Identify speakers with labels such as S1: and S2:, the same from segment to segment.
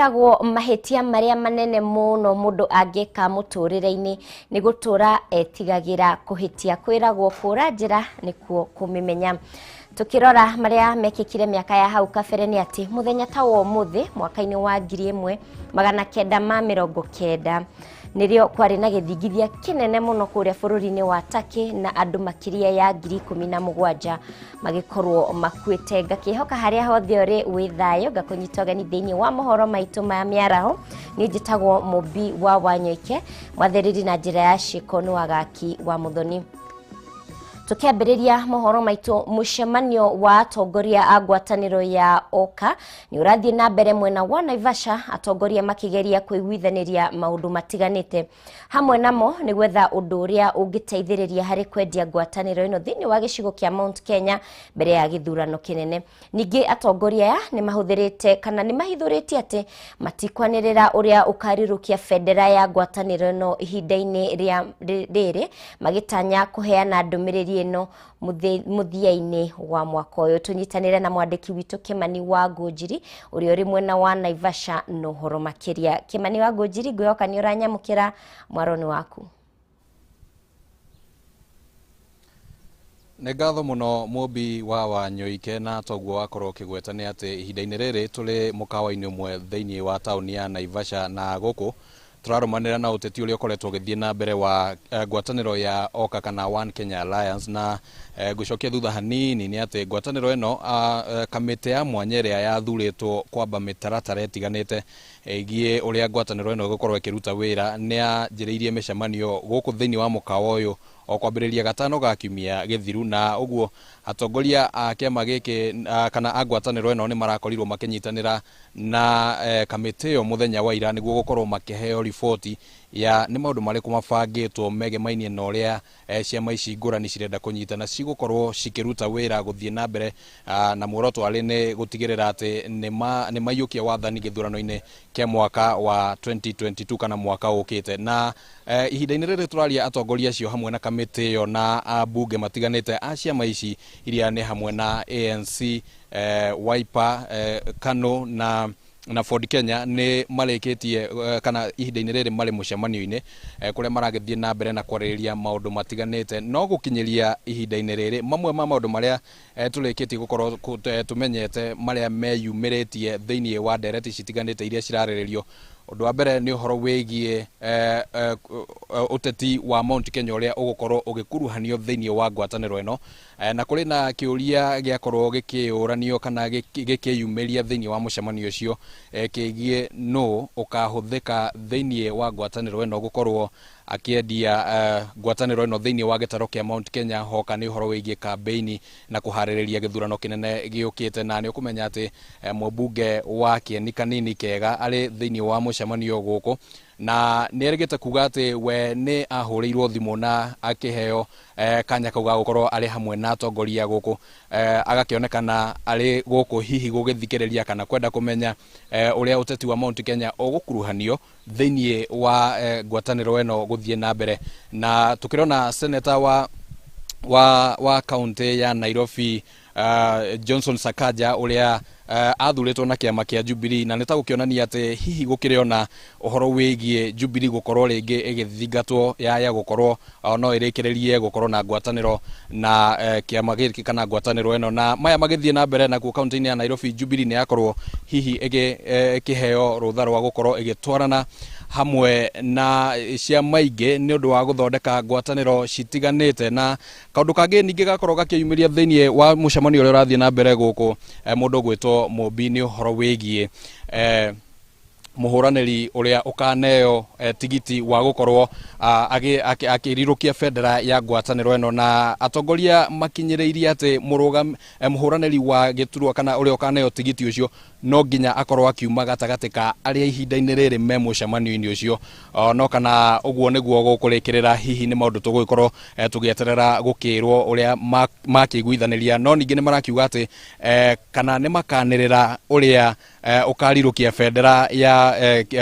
S1: Kwĩragwo mahĩtia marĩa manene mũno mũndũ angĩka mũtũrĩre-inĩ nĩ gũtũra etigagĩra kũhĩtia. Kwĩragwo kũra njĩra nĩkuo kũmĩmenya. Tukirora maria mekĩkire mĩaka ya hau kabere nĩ atĩ mũthenya ta wa ũmũthĩ mwaka-inĩ wa 1990 nĩrĩo kwarĩ na gĩthingithia kĩnene mũno kũrĩa bũrũri-inĩ wa Turkey na andũ makĩria ya 17,000 magĩkorwo makuĩte. Ngakĩhoka harĩa hothe ũrĩ wĩ thayũ, ngakũnyita ũgeni thĩinĩ wa mohoro maitũ ma mĩaraho. Niĩ njĩtagwo Mũmbi wa Wanyoike, mwathĩrĩri na njĩra ya ciĩko nĩ Wagaki wa Mũthoni. Tukiambĩrĩria mohoro maitũ, mũcemanio wa atongoria a ngwatanĩro ya OKA nĩ ũrathiĩ na mbere mwena wa Naivasha, atongoria makĩgeria kũiguithanĩria maũndũ matiganĩte. Hamwe namo nĩ gwetha ũndũ ũrĩa ũngĩteithĩrĩria harĩ kwendia ngwatanĩro ĩno thĩinĩ wa gĩcigo kĩa Mount Kenya mbere ya gĩthurano kĩnene. Ningĩ atongoria aya nĩ mahũthĩrĩte kana nĩ mahithũrĩtie atĩ matikwanĩrĩra ũrĩa ũkarirũkia bendera ya ngwatanĩro ĩno ihinda-inĩ rĩa rĩrĩ, magĩtanya kũheana ndũmĩrĩri ĩno mũthia-inĩ wa mwaka ũyũ. Tũnyitanĩre na mwandĩki witũ Kimani wa Ngũnjiri ũrĩa ũrĩ mwena wa Naivasha na ũhoro makĩria. Kimani wa Ngũnjiri, ngwĩhoka nĩ ũranyamũkĩra, mwaro nĩ waku.
S2: Nĩ ngatho mũno Mũmbi wa Wanyoike, na toguo wakorwo ũkĩgweta nĩ atĩ ihinda-inĩ rĩrĩ tũrĩ mũkawa-inĩ ũmwe thĩinĩ wa taũni ya Naivasha, na gũkũ tũrarũmanĩra na ũteti ũrĩa ũkoretwo ũgĩthiĩ na mbere wa ngwatanĩro ya OKA kana One Kenya Alliance. Na ngũcokia thutha hanini nĩ atĩ ngwatanĩro ĩno, kamĩtĩ ya mwanya ĩrĩa yathurĩtwo kwamba mĩtaratara ĩtiganĩte ĩgiĩ ũrĩa ngwatanĩro ĩno ĩgũkorwo ĩkĩruta wĩra, nĩ yanjĩrĩirie mĩcemanio gũkũ thĩinĩ wa mũkawa ũyũ o kwambĩrĩria gatano ga kiumia gĩthiru, na ũguo atongoria a kĩama gĩkĩ kana a ngwatanĩro ĩno nĩ marakorirwo makĩnyitanĩra na kamĩtĩ ĩyo mũthenya wa ira nĩguo gũkorwo makĩheo riboti ya nĩ maũndũ marĩkũ mabangĩtwo megemainie na ũrĩa ciama ici ngũrani cirenda kũnyitana cigũkorwo cikĩruta wĩra gũthiĩ na mbere, na muoroto arĩ nĩ gũtigĩrĩra atĩ nĩ maiyũkia wathani gĩthurano-inĩ kĩa mwaka wa 2022 kana mwaka ũkĩte. Na ihinda-inĩ rĩrĩ tũraria, atongoria acio hamwe na kamĩtĩ ĩyo na ambunge matiganĩte a ciama ici iria nĩ hamwe na ANC, Wiper, KANU na Ford Kenya nĩ marĩkĩtie kana ihinda-inĩ rĩrĩ marĩ mũcemanio-inĩ kũrĩa maragĩthiĩ na mbere na kwarĩrĩria maũndũ matiganĩte. No gũkinyĩria ihinda-inĩ rĩrĩ, mamwe ma maũndũ marĩa tũrĩkĩtie gũkorwo tũmenyete marĩa meyumĩrĩtie thĩinĩ wa ndereti citiganĩte iria cirarĩrĩrio, ũndũ wa mbere nĩ ũhoro wĩgiĩ ũteti wa Mount Kenya ũrĩa ũgũkorwo ũgĩkuruhanio thĩinĩ wa ngwatanĩro ĩno, na kũrĩ na kĩũria gĩakorwo gĩkĩũranio kana gĩkĩyumĩria thĩinĩ wa mũcemanio ũcio kĩgiĩ nũ ũkahũthĩka thĩinĩ wa ngwatanĩro ĩno gũkorwo akĩendia ngwatanĩro ĩno thĩinĩ wa gĩtaro kĩa Mount Kenya hoka nĩ ũhoro wĩgiĩ kambeini na kũharĩrĩria gĩthurano kĩnene gĩũkĩte. Na nĩ ũkũmenya atĩ mũmbunge wa Kĩeni Kanini Kega arĩ thĩinĩ wa mũcemanio gũkũ, na nĩ erĩgĩte kuga atĩ we nĩ ahũrĩirwo thimũ na akĩheo kanya kau ga gũkorwo arĩ hamwe na atongoria gũkũ, agakĩonekana arĩ gũkũ hihi gũgĩthikĩrĩria kana kwenda kũmenya ũrĩa ũteti wa Mount Kenya ũgũkuruhanio thĩinĩ wa ngwatanĩro ĩno gũthiĩ na mbere. Na tũkĩrona seneta wa kaunti ya Nairobi, Johnson Sakaja, ũrĩa athurĩtwo na kĩama kĩa Jubilee, na nĩ ta gũkĩonania atĩ hihi gũkĩrĩ ona ũhoro wĩgiĩ Jubilee gũkorwo rĩngĩ ĩgĩthingatwo yaya gũkorwo no ĩrĩkĩrĩrie gũkorwo na ngwatanĩro na kĩama gĩkĩ kana ngwatanĩro ĩno. Na maya magĩthiĩ na mbere, nakuo kaunti-inĩ ya Nairobi Jubilee nĩ yakorwo hihi ĩkĩheo rũtha rwa gũkorwo ĩgĩtwarana hamwe na ciama ingĩ nĩ ũndũ wa gũthondeka ngwatanĩro citiganĩte. Na kaũndũ kangĩ ningĩ gakorwo gakĩyumĩria thĩinĩ wa mũcemanio ũrĩa ũrathiĩ na mbere gũkũ, mũndũ ũgwĩtwo Mũmbi, nĩ ũhoro wĩgiĩ mũhũranĩri ũrĩa ũkaneo tigiti wa gũkorwo akĩrirũkia bendera ya ngwatanĩro ĩno, na atongoria makinyĩrĩirie atĩ mũhũranĩri wa gĩturwa kana ũrĩa ũkaneo tigiti ũcio no nginya akorwo akiuma gatagatĩ ka arĩa ihinda-inĩ rĩrĩ me mũcemanio-inĩ ũcio. No kana ũguo nĩguo gũkũrĩkĩrĩra, hihi nĩ maũndũ tũgũgĩkorwo tũgĩeterera gũkĩrwo ũrĩa makĩiguithanĩria. No ningĩ nĩ marakiuga atĩ kana nĩ makanĩrĩra ũrĩa ũkarirũkia bendera ya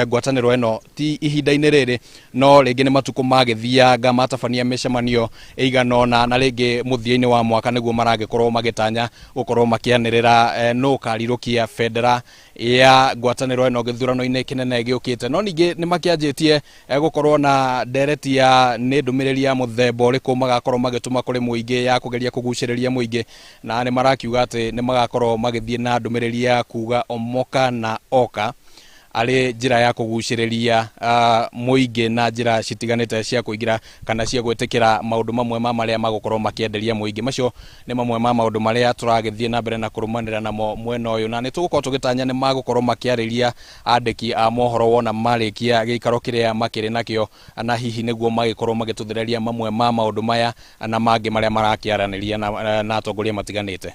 S2: ngwatanĩro ĩno ti ihinda-inĩ rĩrĩ, no rĩngĩ nĩ matukũ magĩthianga matabania mĩcemanio ĩigana ũna, na rĩngĩ mũthia-inĩ wa mwaka nĩguo maragĩkorwo magĩtanya gũkorwo makĩanĩrĩra nũ ũkarirũkia bendera ya ngwatanĩro ĩno gĩthurano-inĩ kĩnene gĩũkĩte. No ningĩ nĩ makĩanjĩtie gũkorwo na ndereti ya nĩ ndũmĩrĩri ya mũthemba ũrĩkũ magakorwo magĩtũma kũrĩ mũingĩ ya kũgeria kũgucĩrĩria mũingĩ, na nĩ marakiuga atĩ nĩ magakorwo magĩthiĩ na ndũmĩrĩri ya kuga omoka na oka arĩ njĩra ya kũgucĩrĩria mũingĩ na njĩra citiganĩte cia kũingĩra kana cia gwĩtĩkĩra maũndũ mamwe ma marĩa magũkorwo makĩenderia mũingĩ. Macio nĩ mamwe ma maũndũ marĩa tũragĩthiĩ na mbere na kũrũmanĩra namo mwena ũyũ, na nĩ tũgũkorwo tũgĩtanya nĩ magũkorwo makĩarĩria andĩki a mohoro wona marĩkia gĩikaro kĩrĩa makĩrĩ nakĩo, na hihi nĩguo magĩkorwo magĩtũthereria mamwe ma maũndũ maya na mangĩ marĩa marakĩaranĩria na atongoria matiganĩte.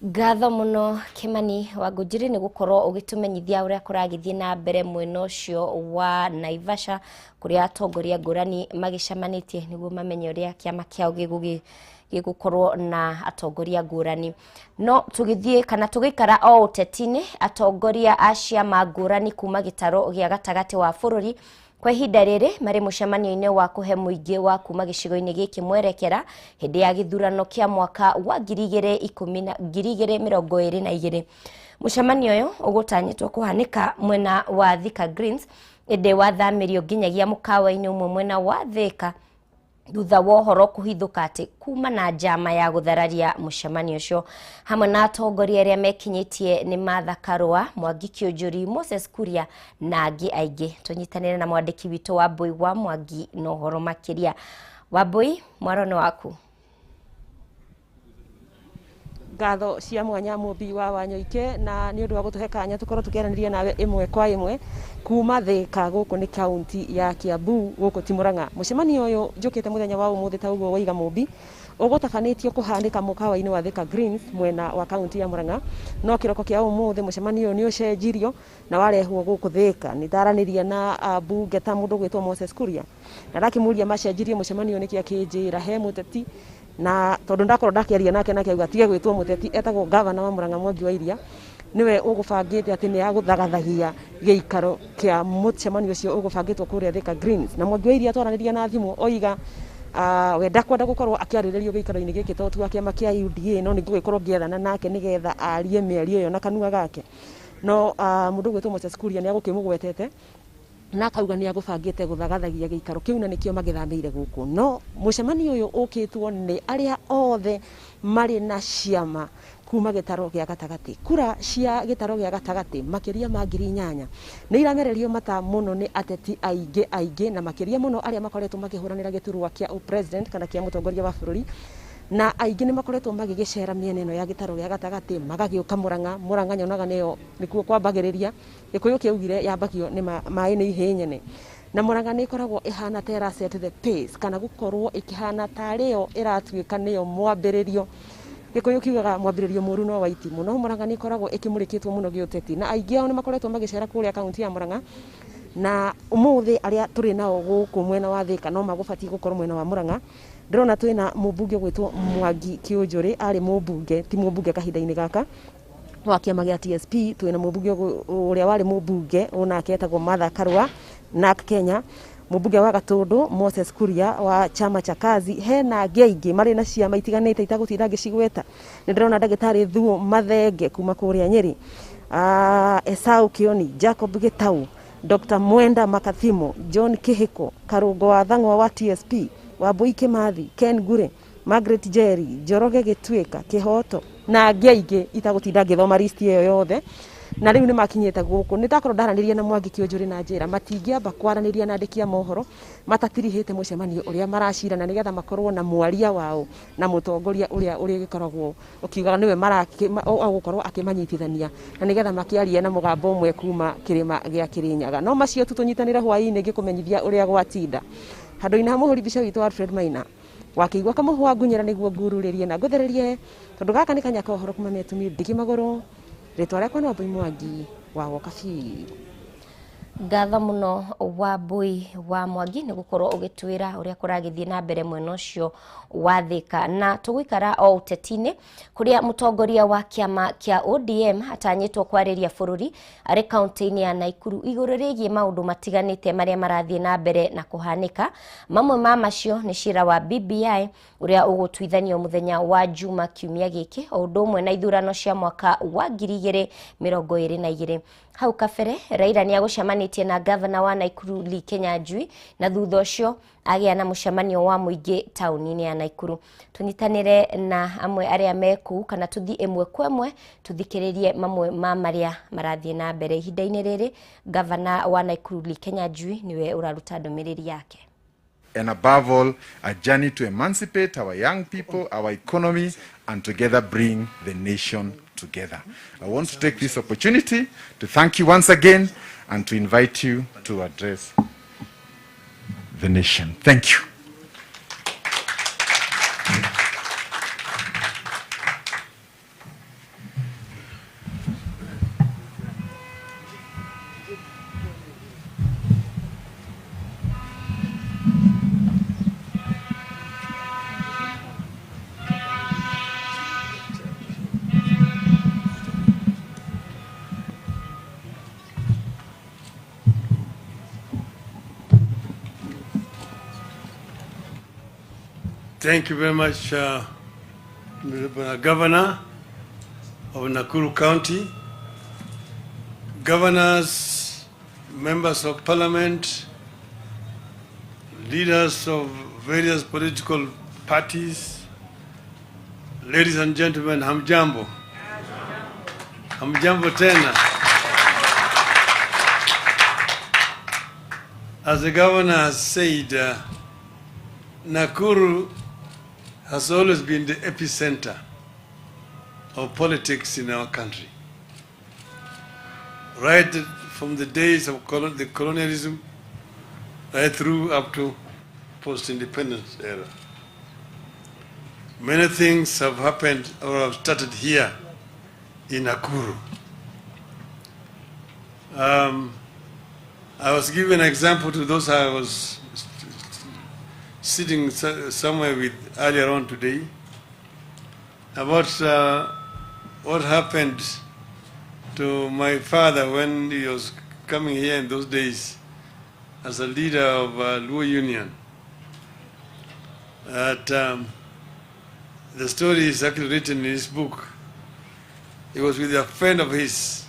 S1: Ngatho muno Kimani wa Ngũnjiri nĩ gũkorwo ũgĩtũmenyithia ũrĩa kũragĩthiĩ na mbere mwena ũcio wa Naivasha kũrĩa atongoria ngũrani magĩcemanĩtie nĩguo mamenye ũrĩa kĩama kĩao gĩgũkorwo na atongoria ngũrani. No tũgĩthiĩ kana tũgĩikara o ũteti-inĩ, atongoria a ciama ngũrani kuma gĩtarũ gĩa gatagatĩ wa bũrũri kwa ihinda rĩrĩ marĩ mũcemanio-inĩ wa kũhe mũingĩ wa kuma gĩcigo-inĩ gĩkĩ mwerekera hĩndĩ ya gĩthurano kĩa mwaka wa 2022. Mũcemanio ũyũ ũgũtanyĩtwo kũhanĩka mwena wa Thika Greens, ĩndĩ wathamĩrio nginyagia mũkawa-inĩ ũmwe mwena wa Thika thutha wa ũhoro kũhithũka atĩ kuma na njama ya gũthararia mũcemanio ũcio. Hamwe na atongoria arĩa mekinyĩtie nĩ Martha Karua, Mwangi Kĩũnjũri, Moses Kuria na angĩ aingĩ. Tũnyitanĩre na mwandĩki witũ Wambui wa Mwangi na ũhoro makĩria. Wambui, mwaro nĩ waku.
S3: Ngatho cia mwanya Mũmbi wa Wanyoike na nĩ ũndũ wa gũtũhe kanya tũkorwo tũkĩaranĩria nawe ĩmwe kwa ĩmwe kuma Thika gũkũ nĩ kaunti ya Kiambu gũkũ ti Murang'a. Mũcemanio ũyũ njũkĩte mũthenya wa ũmũthĩ ta ũguo waiga Mũmbi ũgũtabanĩtio kũhanĩka mũkawa-inĩ wa Thika Greens mwena wa kaunti ya Murang'a, no kĩroko kĩa ũmũthĩ mũcemanio ũyũ nĩ ũcenjirio na warehwo gũkũ Thika. Nĩ ndaranĩria na ambunge ta mũndũ ũgwĩtwo Moses Kuria na ndakĩmũria macenjirie mũcemanio nĩkĩ, akĩnjĩra he mũteti na tondu ndakorwo ndakiaria nake nake auga tige gwitwo muteti, etagwo gavana wa Murang'a Mwangi wa Iria, niwe ugubangite ati ni aguthagathagia giikaro kia mucemanio ucio ugubangitwo kuria Thika Greens. Na Mwangi wa Iria twaraniria na thimu oiga we ndakwenda gukorwo akiarĩrĩrio gĩikaro-inĩ gĩkĩ tondũ tu kĩama kĩa UDA, no nĩngũgĩkorwo ngĩethana nake nĩgetha arie mĩario ĩyo na kanua gake. No mũndũ ũgwĩtwo Moses Kuria nĩ agũkĩmũgwetete na akauga nĩ agũbangĩte gũthagathagia gĩikaro kĩu na nĩkĩo magĩthamĩire gũkũ. No mũcemanio ũyũ ũkĩtwo nĩ arĩa othe marĩ na ciama kuma gĩtaro gĩa gatagatĩ. Kura cia gĩtaro gĩa gatagatĩ makĩria ma 8,000 nĩ iramererio mata mũno nĩ ateti aingĩ aingĩ, na makĩria mũno arĩa makoretwo makĩhũranĩra gĩturwa kĩa president kana kĩa mũtongoria wa bũrũri, na aingĩ nĩ makoretwo magĩgĩcera mĩena ĩno ya gĩtaro gĩa gatagatĩ magagĩũka Murang'a. Murang'a nyonaga nĩyo nĩkuo kwambagĩrĩria, Gĩkũyũ kĩaugire yambagio nĩ maĩ nĩ ihĩĩ nyene, na Murang'a nĩ ĩkoragwo ĩhana ta ĩra set the pace kana gũkorwo ĩkĩhana tarĩyo ĩratuĩka nĩyo mwambĩrĩrio. Gĩkũyũ kiugaga mwambĩrĩrio mũru no wa itimũ, no Murang'a nĩ ĩkoragwo ĩkĩmũrĩkĩtwo mũno gĩũteti, na aingĩ ao nĩ makoretwo magĩcera kũrĩa kaunti ya Murang'a. Na ũmũthĩ arĩa tũrĩ nao gũkũ mwena wa Thika no magũbatiĩ gũkorwo mwena wa Murang'a. Ndĩrona twĩna mũmbunge ũgwĩtwo Mwangi Kĩũnjũrĩ, arĩ mũmbunge ti mũmbunge kahinda-inĩ gaka wa kĩama gĩa TSP. Twĩna mũmbunge ũrĩa warĩ mũmbunge onake etagwo Martha Karua NARC Kenya, mũmbunge wa Gatũndũ Moses Kuria wa chama cha Kazi. Hena angĩ aingĩ marĩ na ciama itiganĩte itagũtinda ngĩcigweta. Nĩ ndĩrona ndagĩtarĩ Thuo Mathenge kuma kũrĩa Nyĩrĩ, Esau Kĩoni, Jacob Gĩtau, Dr. Mwenda Makathimo, John Kĩhĩko, Karũngo wa Thang'wa wa TSP, Wambui Kĩmathi, Ken Ngure, Margaret Njeri, Njoroge Gĩtuĩka, Kĩhoto na angĩ aingĩ itagũtinda ngĩthoma list ĩyo yothe. Na rĩu nĩ makinyĩte gũkũ. Nĩ ndakorwo ndaranĩria na Mwangi Kĩũnjũrĩ na njĩra matingĩamba kwaranĩria na andĩki a mohoro matatirihĩte mũcemanio ũrĩa maracirana, nĩgetha makorwo na mwaria wao na mũtongoria ũrĩa ũrĩgĩkoragwo ũkiugaga nĩwe agũkorwo akĩmanyitithania, na nĩgetha makĩarie na mũgambo ũmwe kuma kĩrĩma gĩa Kĩrĩnyaga. No macio tu tũnyitanĩre hwaĩ-inĩ ngĩkũmenyithia ũrĩa gwatinda. Handũ-inĩ ha mũhũri mbica witũ Alfred Maina wakĩigua kamũhwa ngunyĩra nĩguo ngururĩrie na ngũthererie, tondũ gaka nĩ kanya ka ũhoro kuma Metumi ndigi magũrũ. Rĩtwa rĩakwa nĩ Wambui Mwangi wa Woka Biũ.
S1: Ngatho muno Wambui wa Mwangi nĩ gũkorwo ũgĩtwĩra ũrĩa kũragĩthiĩ na mbere mwena ũcio wa Thika. Na tũgũikara o ũteti-inĩ kũrĩa mũtongoria wa kĩama kĩa ODM atanyĩtwo kwarĩria bũrũri arĩ kaunti-inĩ ya Naikuru igũrũ rĩgiĩ maũndũ matiganĩte marĩa marathiĩ na mbere na kũhanĩka. Mamwe ma macio nĩ cira wa BBI ũrĩa ũgũtuithanio mũthenya wa Juma kiumia gĩkĩ, o ũndũ ũmwe na ithurano cia mwaka wa 2022. Hau kabere Raila nĩ agũcemanĩtie na gavana wa Naikuru Lee Kinyanjui na thutha ũcio agĩa na mũcemanio wa mũingĩ taũni-inĩ ya Naikuru. Tũnyitanĩre na amwe arĩa me kũu kana tũthiĩ ĩmwe kwa ĩmwe tũthikĩrĩrie mamwe ma marĩa marathiĩ na mbere ihinda-inĩ rĩrĩ. Gavana wa Naikuru Lee Kinyanjui nĩwe ũraruta ndũmĩrĩri yake.
S4: And above all, a journey to emancipate our young people, our economy, and together bring the nation together. I want to take this opportunity to thank you once again and to invite you to address the nation. Thank you.
S5: Thank you very much, Governor of Nakuru County, governors, members of parliament, leaders of various political parties, ladies and gentlemen, hamjambo. Hamjambo tena. As the governor has said, Nakuru has always been the epicenter of politics in our country. Right from the days of the colonialism, right through up to post-independence era. Many things have happened or have started here in Nakuru. I was giving an example to those I was sitting somewhere with earlier on today about what happened to my father when he was coming here in those days as a leader of Luo Union. That, the story is actually written in his book. He was with a friend of his,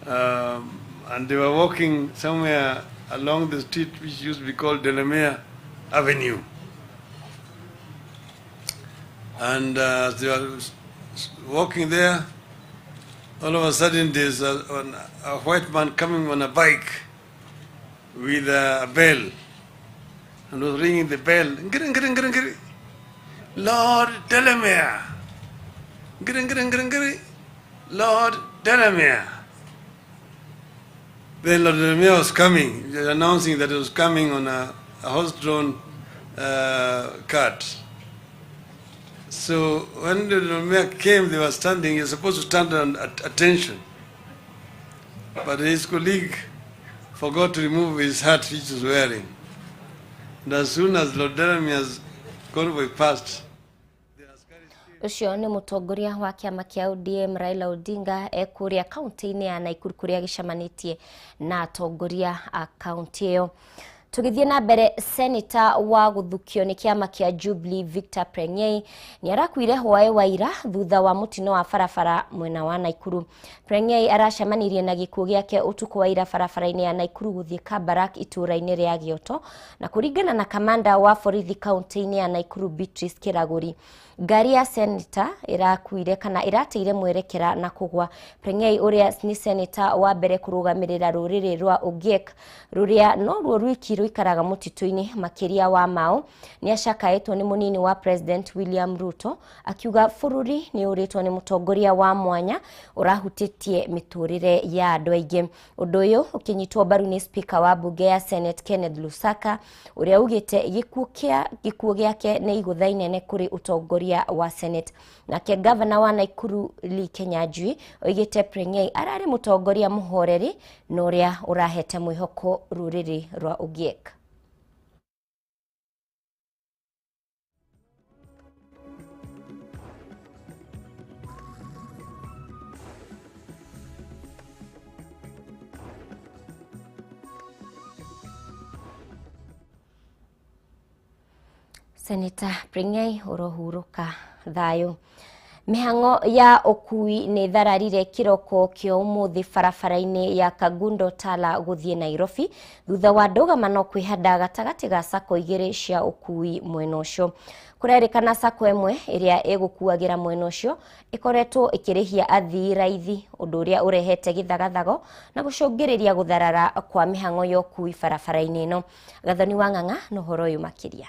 S5: and they were walking somewhere along the street which used to be called Delamere Avenue. And as they were walking there, all of a sudden there's a white man coming on a bike with a bell, and was ringing the bell. Ngiri, ngiri, ngiri, ngiri. Lord Delamere. Ngiri, ngiri, ngiri, ngiri. Lord Delamere. Then Lord Delamere was coming, announcing that he was coming on a horse-drawn cart. So when the Delamere came, they were standing. He was supposed to stand on attention. But his colleague forgot to remove his hat which he was wearing. And as soon as Lord Delamere's convoy passed,
S1: Ũcio nĩ mũtongoria wa kĩama kĩa ODM Raila Odinga ekũrĩa kaunti-inĩ ya Nakuru kũrĩa gĩcemanĩtie na atongoria a kaunti ĩyo. Tũgĩthiĩ na mbere, seneta wa gũthukio nĩ kĩama kĩa Jubilee Victor Prengei nĩ arakuire hwaĩ wa ira thutha wa mũtino wa barabara mwena wa Nakuru. Prengei aracemanirie na gĩkuũ gĩake ũtukũ wa ira barabara-inĩ ya Nakuru gũthiĩ Kabarak itũũra-inĩ rĩa Gĩoto, na kũringana na kamanda wa borithi kaunti-inĩ ya Nakuru Beatrice Kiraguri, ngari ya seneta ĩrakuire kana ĩrateire mwerekera na kũgwa. Prengei ũrĩa nĩ seneta wa mbere kũrũgamĩrĩra rũrĩrĩ rwa Ogiek rũrĩa noruo rwiki rũikaraga mũtitũ-inĩ makĩria wa Mau nĩ acakaĩtwo nĩ mũnini wa President William Ruto akiuga bũrũri nĩ ũrĩtwo nĩ mũtongoria wa mwanya ũrahutĩtie mĩtũrĩre ya andũ aingĩ. Ũndũ ũyũ ũkĩnyitwo mbaru nĩ Speaker wa mbunge ya Senate Kenneth Lusaka ũrĩa ugĩte gĩkuũ gĩake nĩ igũtha inene kũrĩ ũtongoria wa Senate. Nake gavana wa Nakuru Lee Kinyanjui oigĩte Prengei ararĩ mũtongoria mũhoreri na ũrĩa ũrahete mwĩhoko rũrĩrĩ rwa Ogiek. Senator Prengei ũrohurũka thayũ. Mĩhang'o ya ũkui nĩ thararire kĩroko kĩa ũmũthĩ barabara-inĩ ya Kangundo Tala gũthiĩ Nairobi thutha wa ndũgamano kwĩhanda gatagatĩ ga sacco igĩrĩ cia ũkui mwena ũcio. Kũrerĩkana sacco ĩmwe ĩrĩa ĩgũkuagĩra mwena ũcio ĩkoretwo ĩkĩrĩhia athii raithi, ũndũ ũrĩa ũrehete gĩthagathago na gũcũngĩrĩria gũtharara kwa mĩhang'o ya ũkui barabara-inĩ ĩno. Gathoni wa Ng'ang'a na ũhoro ũyũ makĩria.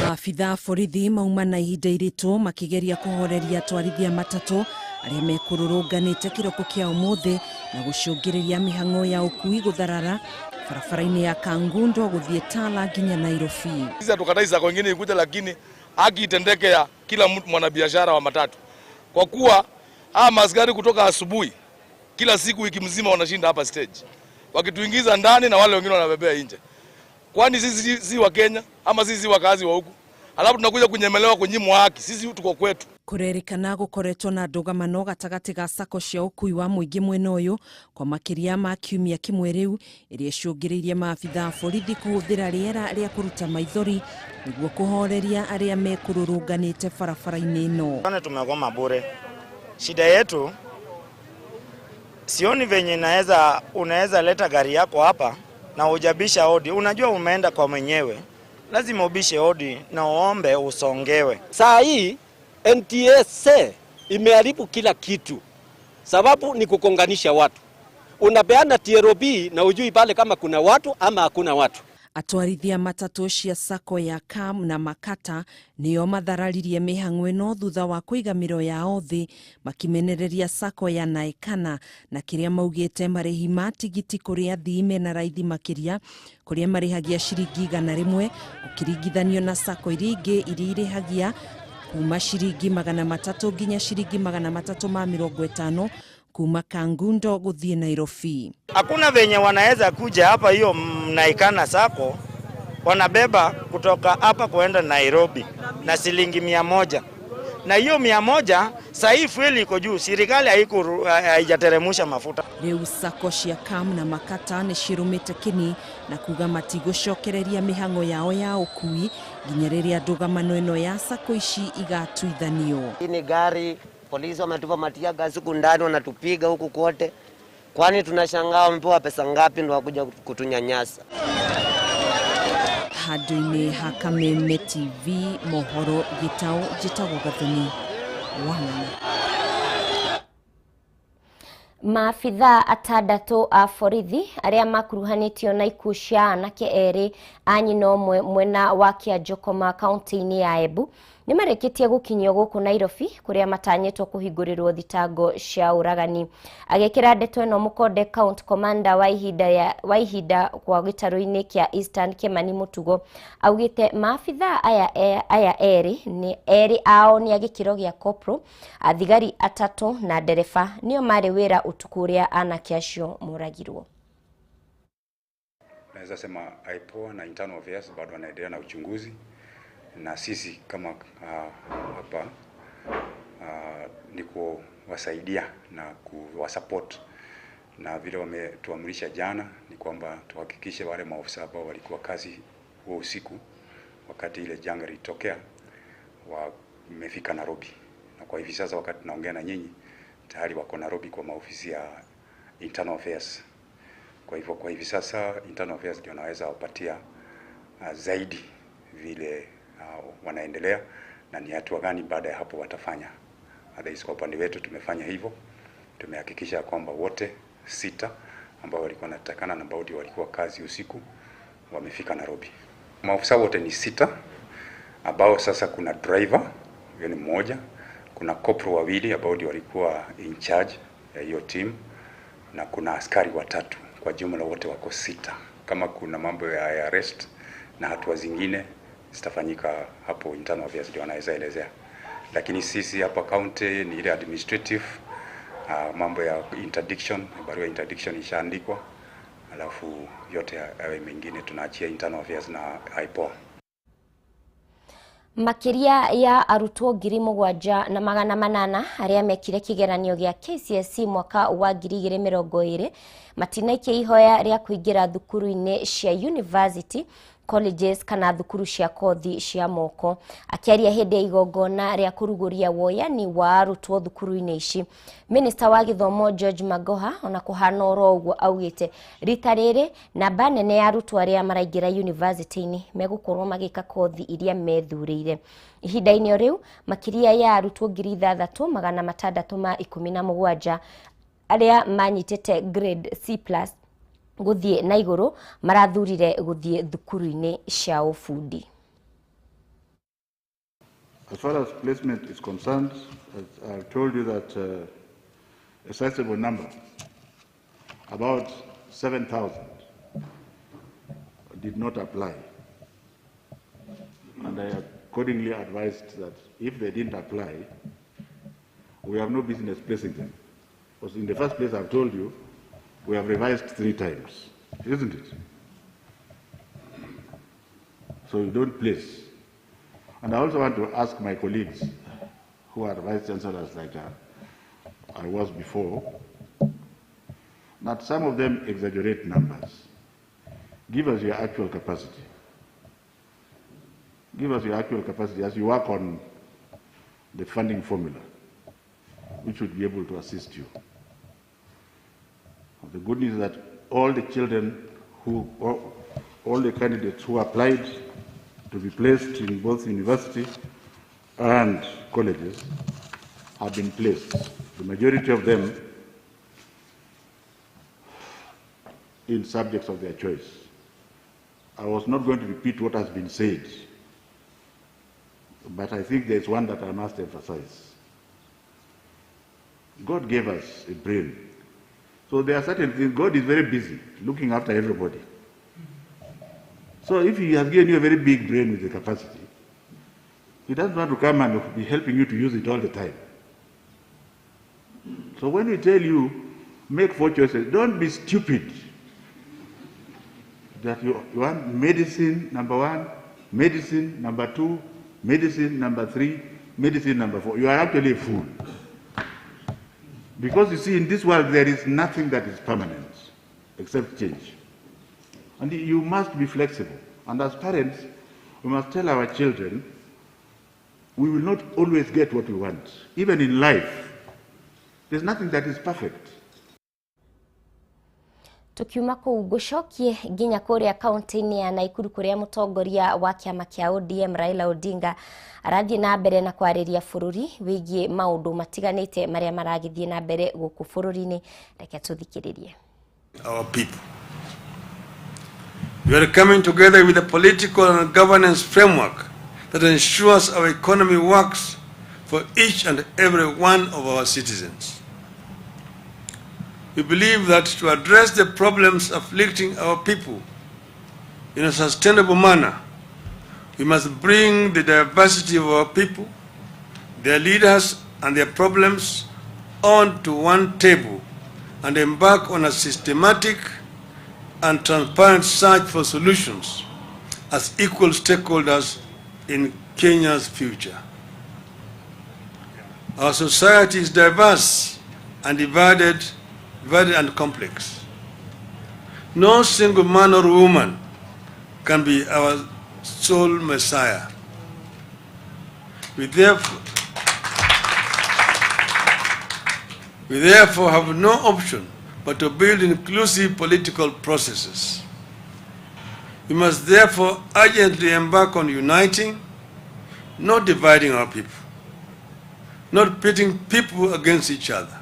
S6: Maabitha borithi mauma na ihinda iritũ makigeria kũhoreria atwarithia matatũ arĩa mekũrũrũnganĩte kĩroko kĩa ũmũthĩ na gũcũngĩrĩria mĩhang'o ya ũkui gũtharara barabara-inĩ ya Kangundo gũthiĩ Tala nginya Nairobi.
S7: Sisi hatukatai sacco ingine ikuja, lakini haki itendeke ya kila mwanabiashara wa matatu, kwa kuwa hawa maaskari kutoka asubuhi kila siku wiki mzima wanashinda hapa stage wakituingiza ndani na wale wengine wanabebea nje. Kwani sisi si wa Kenya ama sisi wakazi wa huku? Alafu tunakuja kunyemelewa kunyimwa haki. Sisi tuko kwetu.
S6: Kũrerĩkana gũkoretwo na ndũgamano gatagatĩ ga sacco cia ũkui wa mũingĩ mwena ũyũ kwa makĩria ma kiumia kĩmwe rĩu, ĩrĩa ĩcũngĩrĩirie maabitha a borithi kũhũthĩra rĩera rĩa kũruta maithori nĩguo kũhoreria arĩa mekũrũrũnganĩte barabara-inĩ ĩno.
S8: Tumegoma bure. Shida yetu sioni venye unaweza leta gari yako hapa na hujabisha hodi. Unajua umeenda kwa mwenyewe, lazima ubishe hodi na uombe usongewe.
S9: Saa hii NTSA imeharibu kila kitu, sababu ni kukonganisha watu. Unapeana TRB na ujui pale kama kuna watu ama hakuna watu.
S6: Atwarithia matatũ cia sacco ya Kam na Makata nĩo mathararirie mĩhang'o ĩno thutha wa kũiga mĩro yao thĩ makimenereria sacco ya Naekana na kĩrĩa maugĩte marĩhi ma tigiti kũrĩ athii mena raithi makĩria kũrĩa marĩhagia ciringi 100 ũkĩringithanio na sacco iria ingĩ iria irĩhagia kuma ciringi 300 nginya ciringi 350 kuma Kangundo gũthiĩ Nairobi.
S8: Hakuna venye wanaweza kuja hapa hiyo Naekana sacco wanabeba kutoka hapa kuenda Nairobi na shilingi 100. Na hiyo 100 sasa fuel iko juu, serikali haijateremusha mafuta.
S6: Rĩu sacco cia Kam na Makata nĩ cirũmĩte kĩni na kuga matigũcokereria mĩhang'o yao ya ũkui nginya rĩrĩa ndũgamano ĩno ya sacco ici igatuithanio.
S10: Hii ni gari polisi wametupa matia gasi huku ndani, wanatupiga huku kote. Kwani tunashangaa wamepewa pesa ngapi ndo wakuja kutunyanyasa.
S6: Handũ-inĩ ha Kameme TV mohoro gĩtaũ njĩtagwo Gathoni wa Ng'ang'a.
S1: Maabitha atandatũ a borithi arĩa makuruhanĩtio na ikuũ cia anake erĩ a nyina ũmwe mwena wa Kĩanjũkoma kaunti-inĩ ya Embu nĩ marĩkĩtie gũkinyio gũkũ Nairobi kũrĩa matanyĩtwo kũhingũrĩrwo thitango cia ũragani. Agĩkĩra ndeto ĩno mũkonde County Commander wa ihinda kwa gĩtarũ-inĩ kĩa Eastern Kimani Mutugo augĩte maabitha aya erĩ nĩ erĩ ao nĩ a gĩkĩro gĩa corporal, athigari atatũ na ndereba nĩo marĩ wĩra ũtukũ ũrĩa anake acio moragirwo.
S11: Naweza sema IPOA na Internal Affairs bado wanaendelea na uchunguzi, na sisi kama hapa ni kuwasaidia na kuwasupport, na vile wametuamrisha jana ni kwamba tuhakikishe wale maofisa ambao walikuwa kazi huo usiku wakati ile janga lilitokea wamefika Nairobi, na kwa hivi sasa wakati tunaongea na nyinyi tayari wako Nairobi kwa maofisi ya Internal Affairs. Kwa hivyo kwa hivi sasa Internal Affairs ndio naweza wapatia zaidi vile wanaendelea na ni hatua gani baada ya hapo watafanya. Otherwise kwa upande wetu tumefanya hivyo, tumehakikisha kwamba wote 6 ambao walikuwa wanatakana na ambao walikuwa kazi usiku wamefika Nairobi. Maafisa wote ni 6 ambao sasa kuna driver huyo ni mmoja, kuna kopro wawili ambao ndio walikuwa in charge ya hiyo team na kuna askari 3. Kwa jumla wote wako 6. Kama kuna mambo ya arrest na hatua zingine zitafanyika hapo internal affairs ndio wanaweza elezea. Lakini sisi hapa county ni ile administrative, mambo ya interdiction, barua interdiction ishaandikwa, alafu yote yawe mengine tunaachia internal affairs na IPOA.
S1: Makiria ya arutwo 7,800 aria mekire kigeranio gia KCSE mwaka wa 2020 matinaikia ihoya ria kuingira thukuru-ini cia university, colleges kana thukuru cia kothi cia moko. Akiaria hindi ya igongona ria kuruguria woyani wa arutwo thukuru-ini ici, Minister wa githomo George Magoha ona kuhana oro uguo augite rita riri namba nene ya arutwo aria maraingira university-ini megukorwo magika kothi iria methurire. Ihinda-ini o riu makiria ya arutwo 6,617 aria manyitite grade C+ guthie na iguru marathurire guthie thukuru-ini cia ubundi.
S12: As far as placement is concerned, as I've told you that a sizable number, about 7,000, did not apply. And I accordingly advised that if they didn't apply, we have no business placing them. Because in the first place, I've told you, we have revised 3 times, isn't it? So you don't place. And I also want to ask my colleagues who are vice chancellors like I was before, that some of them exaggerate numbers. Give us your actual capacity. Give us your actual capacity as you work on the funding formula, which would be able to assist you. The good news is that all the children who, all the candidates who applied to be placed in both university and colleges have been placed. The majority of them in subjects of their choice. I was not going to repeat what has been said, but I think there's one that I must emphasize. God gave us a brain. So there are certain things, God is very busy looking after everybody. So if he has given you a very big brain with the capacity, he doesn't want to come and be helping you to use it all the time. So when we tell you, make 4 choices, don't be stupid. That you want medicine, number 1, medicine, number 2, medicine, number 3, medicine, number 4. You are actually a fool. Because you see, in this world, there is nothing that is permanent except change. And you must be flexible. And as parents, we must tell our children, we will not always get what we want. Even in life, there's nothing that is perfect.
S1: Tukiuma kuu gucokie nginya kuria kaunti-ini ya Nakuru kuria mutongoria wa kiama kia ODM Raila Odinga arathie na mbere na kwariria bururi wigie maundu matiganite maria maragithie na mbere guku bururi-ini. Reke tuthikiririe.
S5: Our people. We are coming together with a political and governance framework that ensures our economy works for each and every one of our citizens. We believe that to address the problems afflicting our people in a sustainable manner, we must bring the diversity of our people, their leaders and their problems onto one table and embark on a systematic and transparent search for solutions as equal stakeholders in Kenya's future. Our society is diverse and divided and complex. No single man or woman can be our sole messiah. We therefore have no option but to build inclusive political processes. We must therefore urgently embark on uniting, not dividing our people, not pitting people against each other,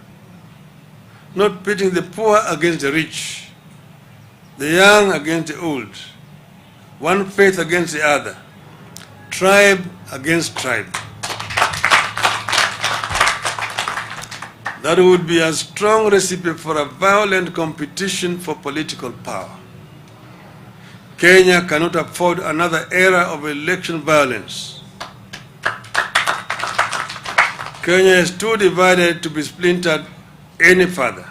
S5: not pitting the poor against the rich, the young against the old, one faith against the other, tribe against tribe. That would be a strong recipe for a violent competition for political power. Kenya cannot afford another era of election violence. Kenya is too divided to be splintered any further.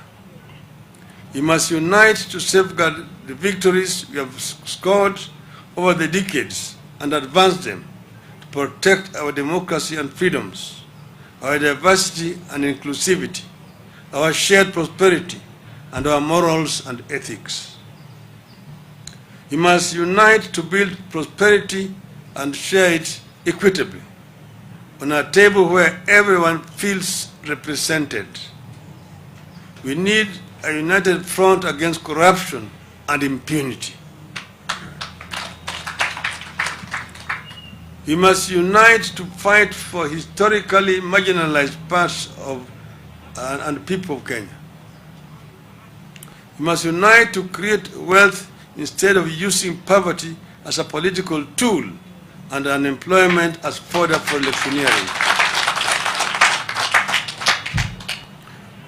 S5: We must unite to safeguard the victories we have scored over the decades and advance them to protect our democracy and freedoms, our diversity and inclusivity, our shared prosperity, and our morals and ethics. We must unite to build prosperity and share it equitably on a table where everyone feels represented. We need a united front against corruption and impunity. We must unite to fight for historically marginalized parts of and people of Kenya. We must unite to create wealth instead of using poverty as a political tool and unemployment as fodder for electioneering.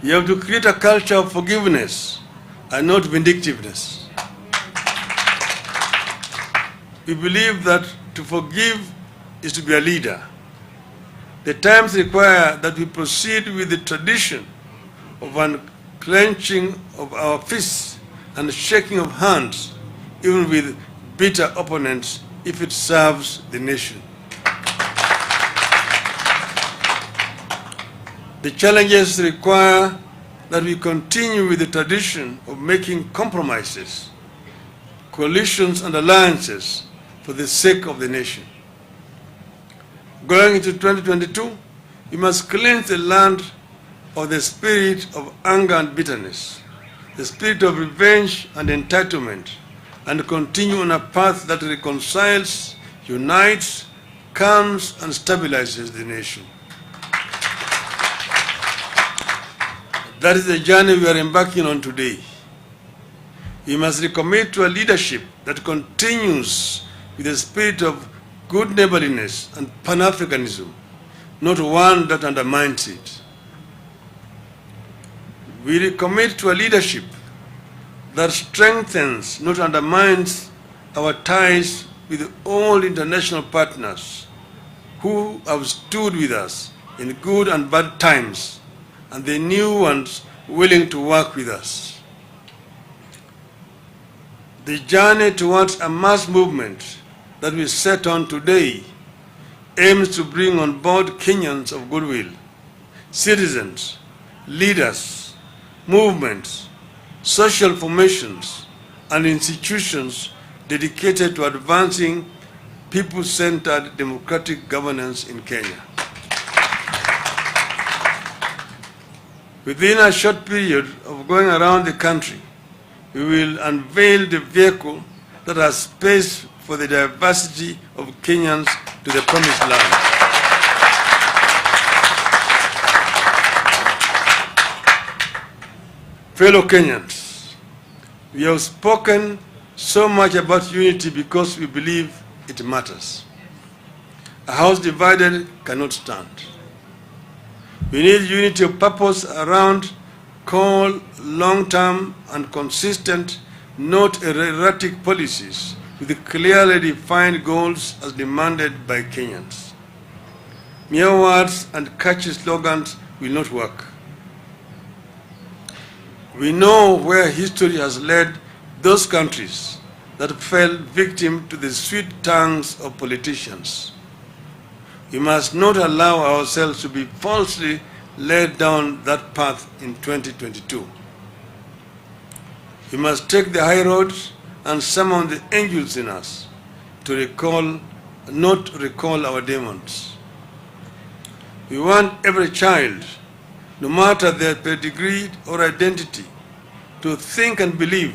S5: We have to create a culture of forgiveness and not vindictiveness. We believe that to forgive is to be a leader. The times require that we proceed with the tradition of unclenching of our fists and shaking of hands, even with bitter opponents, if it serves the nation. The challenges require that we continue with the tradition of making compromises, coalitions and alliances for the sake of the nation. Going into 2022, we must cleanse the land of the spirit of anger and bitterness, the spirit of revenge and entitlement, and continue on a path that reconciles, unites, calms, and stabilizes the nation. That is the journey we are embarking on today. We must recommit to a leadership that continues with the spirit of good neighborliness and Pan-Africanism, not one that undermines it. We recommit to a leadership that strengthens, not undermines, our ties with all international partners who have stood with us in good and bad times, and the new ones willing to work with us. The journey towards a mass movement that we set on today aims to bring on board Kenyans of goodwill, citizens, leaders, movements, social formations, and institutions dedicated to advancing people-centered democratic governance in Kenya. Within a short period of going around the country, we will unveil the vehicle that has space for the diversity of Kenyans to the promised land. Fellow Kenyans, we have spoken so much about unity because we believe it matters. A house divided cannot stand. We need unity of purpose around call long-term and consistent, not erratic policies with clearly defined goals as demanded by Kenyans. Mere words and catchy slogans will not work. We know where history has led those countries that fell victim to the sweet tongues of politicians. We must not allow ourselves to be falsely led down that path in 2022. We must take the high road and summon the angels in us to recall, not recall our demons. We want every child, no matter their pedigree or identity, to think and believe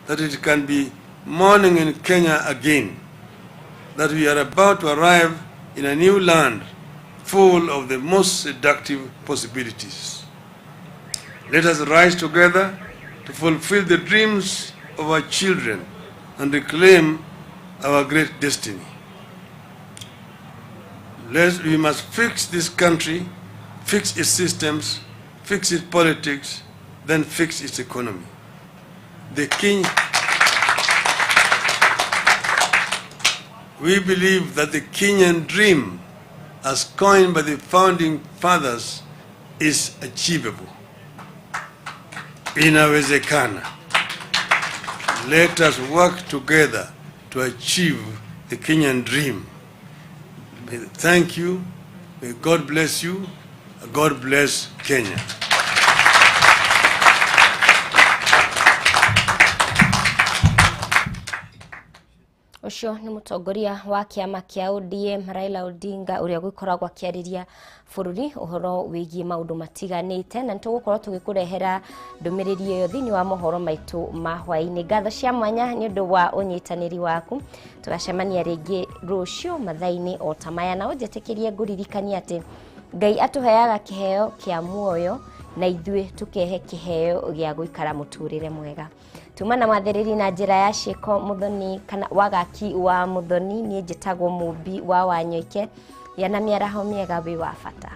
S5: that it can be morning in Kenya again, that we are about to arrive in a new land full of the most seductive possibilities. Let us rise together to fulfill the dreams of our children and reclaim our great destiny. We must fix this country, fix its systems, fix its politics, then fix its economy. We believe that the Kenyan dream, as coined by the founding fathers, is achievable. Inawezekana. Let us work together to achieve the Kenyan dream. Thank you. May God bless you. God bless Kenya.
S1: Ũcio nĩ mũtongoria wa kĩama kĩa ODM Raila Odinga, ũrĩa gũkoragwo akĩarĩria bũrũri ũhoro wĩgiĩ maũndũ matiganĩte, na nĩtũgũkorwo tũgĩkũrehera ndũmĩrĩri ĩyo thĩinĩ wa mohoro maitũ ma hwaĩ-inĩ. Ngatho cia mwanya nĩ ũndũ wa ũnyitanĩri waku. Tũgacemania rĩngĩ rũciũ mathaa-inĩ o ta maya, na ũnjĩtĩkĩrie ngũririkanie atĩ Ngai atũheaga kĩheo kĩa muoyo na ithuĩ tũkehe kĩheo gĩa gũikara mũtũrĩre mwega. Tuma na mwathĩrĩri na njĩra ya ciĩko Muthoni kana wagaki wa Muthoni. Niĩ njĩtagwo Mũmbi wa Wanyoike. Gĩa na mĩaraho mĩega, wĩ wa bata.